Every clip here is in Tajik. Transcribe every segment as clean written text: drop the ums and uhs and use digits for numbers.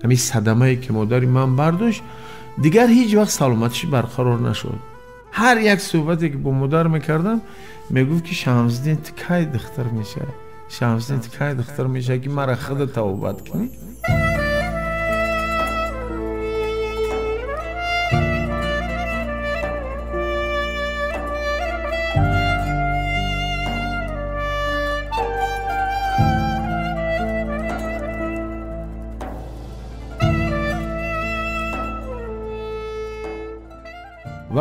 Ҳамин садамае ки модари ман бардошт, дигар ҳеҷ вақт саломатиш барқарор нашуд. Ҳар як суҳбате ки бо модар мекардам, мегуфт ки Шамсиддин, ту кай духтар мешавӣ? Шамсиддин, ту кай духтар мешавӣ, ки мара худат тавбат кунӣ?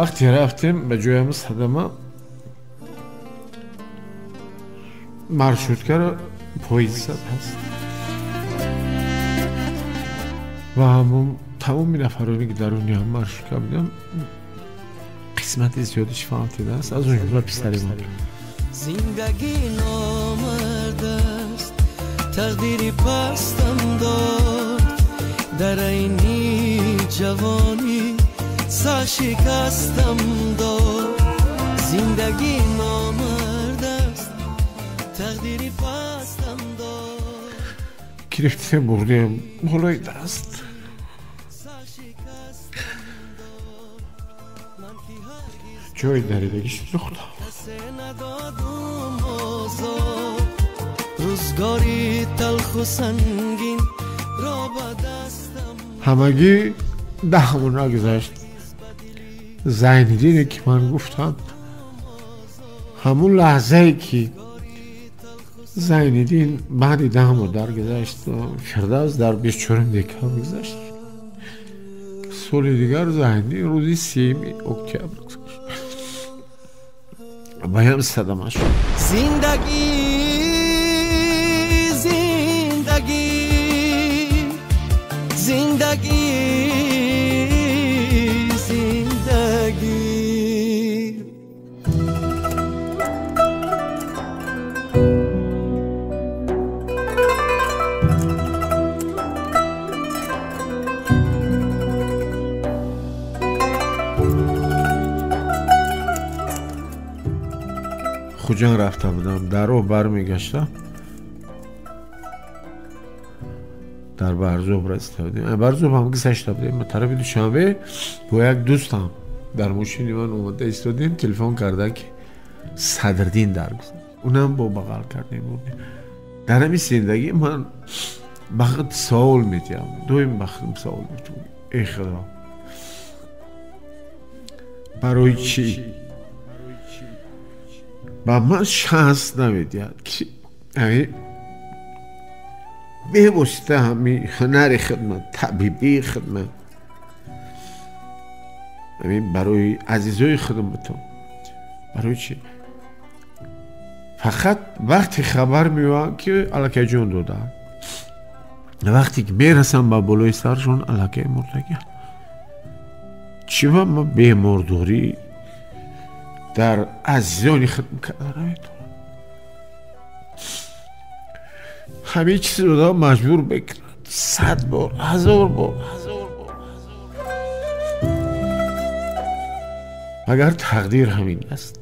Вақте рафтем ба ҷои садама, маршруткаро поезд зад ҳаст ва ҳамон тамоми нафароне ки даруни ҳам маршрутка буданд, қисмати зиёдиш фавтидааст, аз он ҷумла писари ман. Зиндагӣ номард аст, тақдири пастам дод, дар айни ҷавонӣ саршикастам дод. Зиндагӣ номард аст, тақдири пастам дод. Гирифтем, бурдем болои даст. Ҷои даридагиш сӯхтам. Рӯзгори талху сангин ро ба дастам. Ҳамагӣ 10 моҳ нагузашт. Зайниддине ки ман гуфтам, ҳамун лаҳзае ки Зайниддин баъди 10 моҳ даргузашт, Фирдавс дар 24 декабр гузашт. Соли дигар Зайниддин рӯзи 3 октябр гузашт. Баям садама шуд. Зиндагӣ, зиндагӣ, зиндагӣ, зиндагӣ. Хуҷанд рафта будам, дар роҳ бармегаштам, дар Барзоб расида будем. Барзоб ҳам гузашта будем, ба тарафи Душанбе бо як дӯстам дар мошини ман омода истодем, телефон карда ки Садриддин даргузашт. Унам бо бағал кардем, бурдем. Дар ҳамин зиндагӣ ман ба худ савол медиҳам, доим ба худам савол медиҳам: эй Худо, барои чӣ ба ман шанс намедиҳад ки бевосита ҳамин ҳунари хидмат, табибии хидмат, ҳамин барои азизои худам битон? Барои чӣ? Фақат вақте хабар меояд ки аллакай ҷон додаанд, вақте ки мерасам ба болои саршон, аллакай мурдагианд. Чӣ ба ман бемордорӣ дар азизони худ карда наметавонам? Ҳамин чизро одам маҷбур мекунад 100 бор, 1000 бор. Агар тақдир ҳамин аст,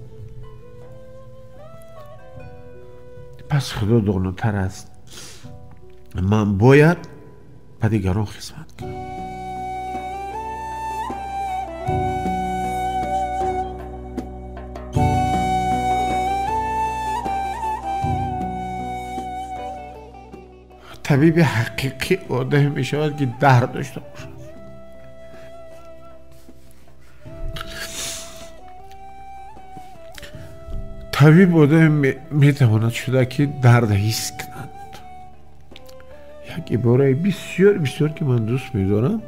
пас Худо донотар аст. Ман бояд ба дигарон хизмат кунам. Табиби ҳақиқӣ одаме мешавад ки дард дошта бошад. Табиб одаме метавонад шуда ки дард ҳис кунад. Як ибораи бисёр бисёр ки ман дӯст медорам,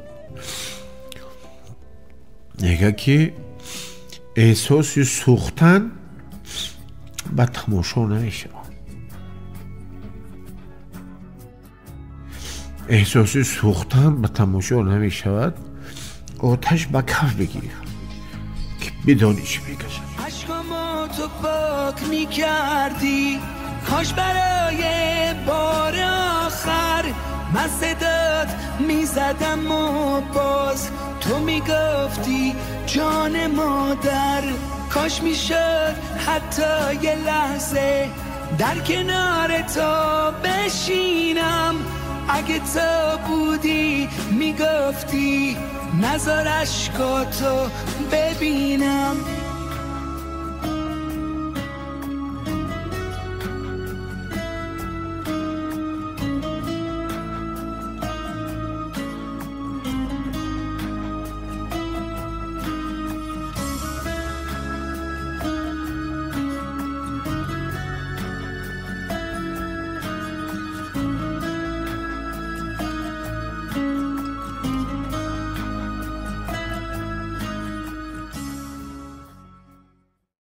мегӯяд ки эҳсоси сӯхтан ба тамошо намешавад. Эҳсоси сӯхтан ба тамошо намешавад, оташ ба каф бигир ки бидонӣ чӣ мекашад. Ашкамо ту пок мекардӣ, кош барои бори охар ман садот мезадам ва боз ту мегуфтӣ ҷон модар. Кош мешуд ҳатто یه лаҳза дар канори ту бишинам, اگه تو بودی رفتی، نذار اشکاتو ببینم.